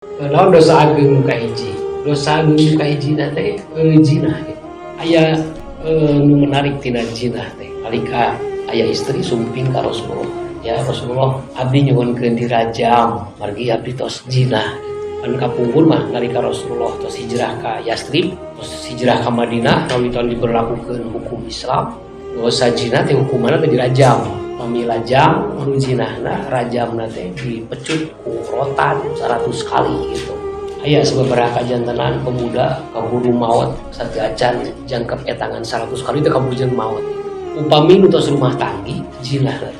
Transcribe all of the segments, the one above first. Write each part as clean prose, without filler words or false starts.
Naon dosa ageung nu kahiji? Dosa ageung nu kahiji na teh jinah gitu. Aya nu menarik tina jinah teh. Nalika aya istri sumping ka Rasulullah. "Ya Rasulullah, abdi nyuhunkeun dirajam, margi abdi tos jinah." Kan kapungkur mah nalika Rasulullah tos hijrah ka Yastrib, tos hijrah ka Madinah, kawitan diberlakukeun hukum Islam, dosa jinah teh hukumanna teh dirajam. Pami lajang nu jinahna, rajamna teh dipecut ku rotan 100 kali gitu. Aya sababaraha kajantenan pemuda kaburu maot sateuacan jangkep etangan 100 kali teh kaburu jeung maot. Upami nu tos rumah tanggi jinah teh,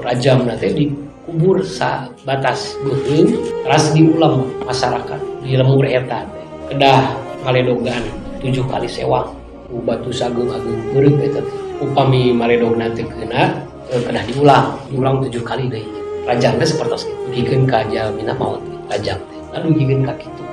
rajamna teh dikubur sa batas beuheung, teras diulam masyarakat di lembur eta teh. Kedah ngaledogan 7 kali sewang ku batu sageung-ageung beureum eta teh. Upami maledogna teu keuna, kedah diulang, diulang 7 kali deui. Rajamna sapertos kitu, dugikeun ka jalmina maot rajam teh. Lalu dugikeun ka kitu.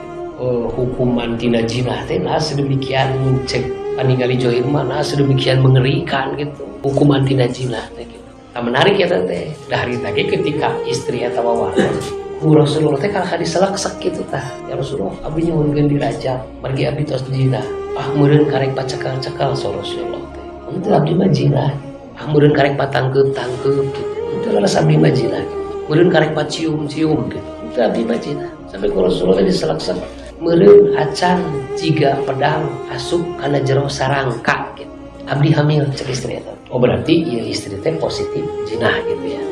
Hukuman tina jinah teh nah sedemikian, cek paningali johir mah nah sedemikian mengerikan gitu. Hukuman tina jinah teh gitu. Tah, menarik ya teh. Dah harita ge ketika istri eta wawaros ku Rasulullah teh kalah diseleksek gitu tah. "Ya Rasulullah, abdi nyuhunkeun dirajam, margi abdi tos jinah." "Ah, meureun karek pacekal-cekal," saur Rasulullah teh. "Henteu, abdi mah jinah." "Ah, meureun karek patangkeup-tangkeup," gitu. "Henteu, leres, abdi mah jinah." "Meureun karek pacium-cium," gitu. "Henteu, abdi mah jinah." Sampai ku Rasulullah teh diseleksek. "Meureun acan jiga pedang asup kana jero sarangka gitu. Abdi hamil," cek istri eta. Oh, berarti ieu istri teh positif jinah gitu ya.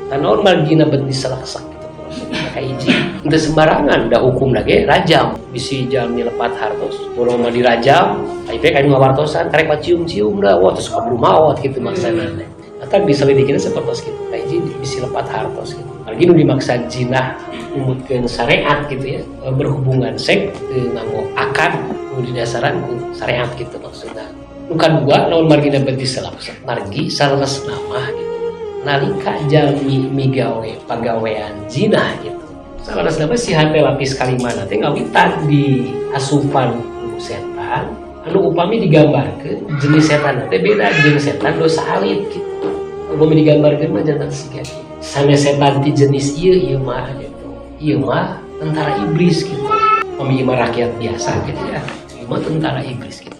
Tah, naon margina bet diseleksek gitu ku Rasulullah? Kahiji, henteu sembarangan da hukum ge rajam. Bisi jalmi lepat hartos, boro mah dirajam, ai teh kanu ngawartosan karek pacium-cium dah, wah, terus kaburu maot gitu maksana teh. Atau diselidikina seperti gitu. Kahiji, bisi lepat hartos gitu. Margi nu dimaksa jinah numutkeun syariat gitu ya, berhubungan seks teu nganggo akad nu didasaran ku syariat gitu maksudna. Nu kadua, naon margina bet diseleksek? Margi saleresna mah gitu. Nalika jalmi migawe pagawean jinah gitu, saleresna mah si hate lapis kalimana teh ngawitan di asupan ku setan anu upami digambarkeun jenis setan teh beda jeung setan dosa alit gitu. Upami digambarkeun mah janten siga kieu. Sanes setan ti jenis ieu, ieu mah gitu. Ieu mah tentara iblis gitu. Upami ieu mah rakyat biasa gitu ya. Ieu mah tentara iblis gitu.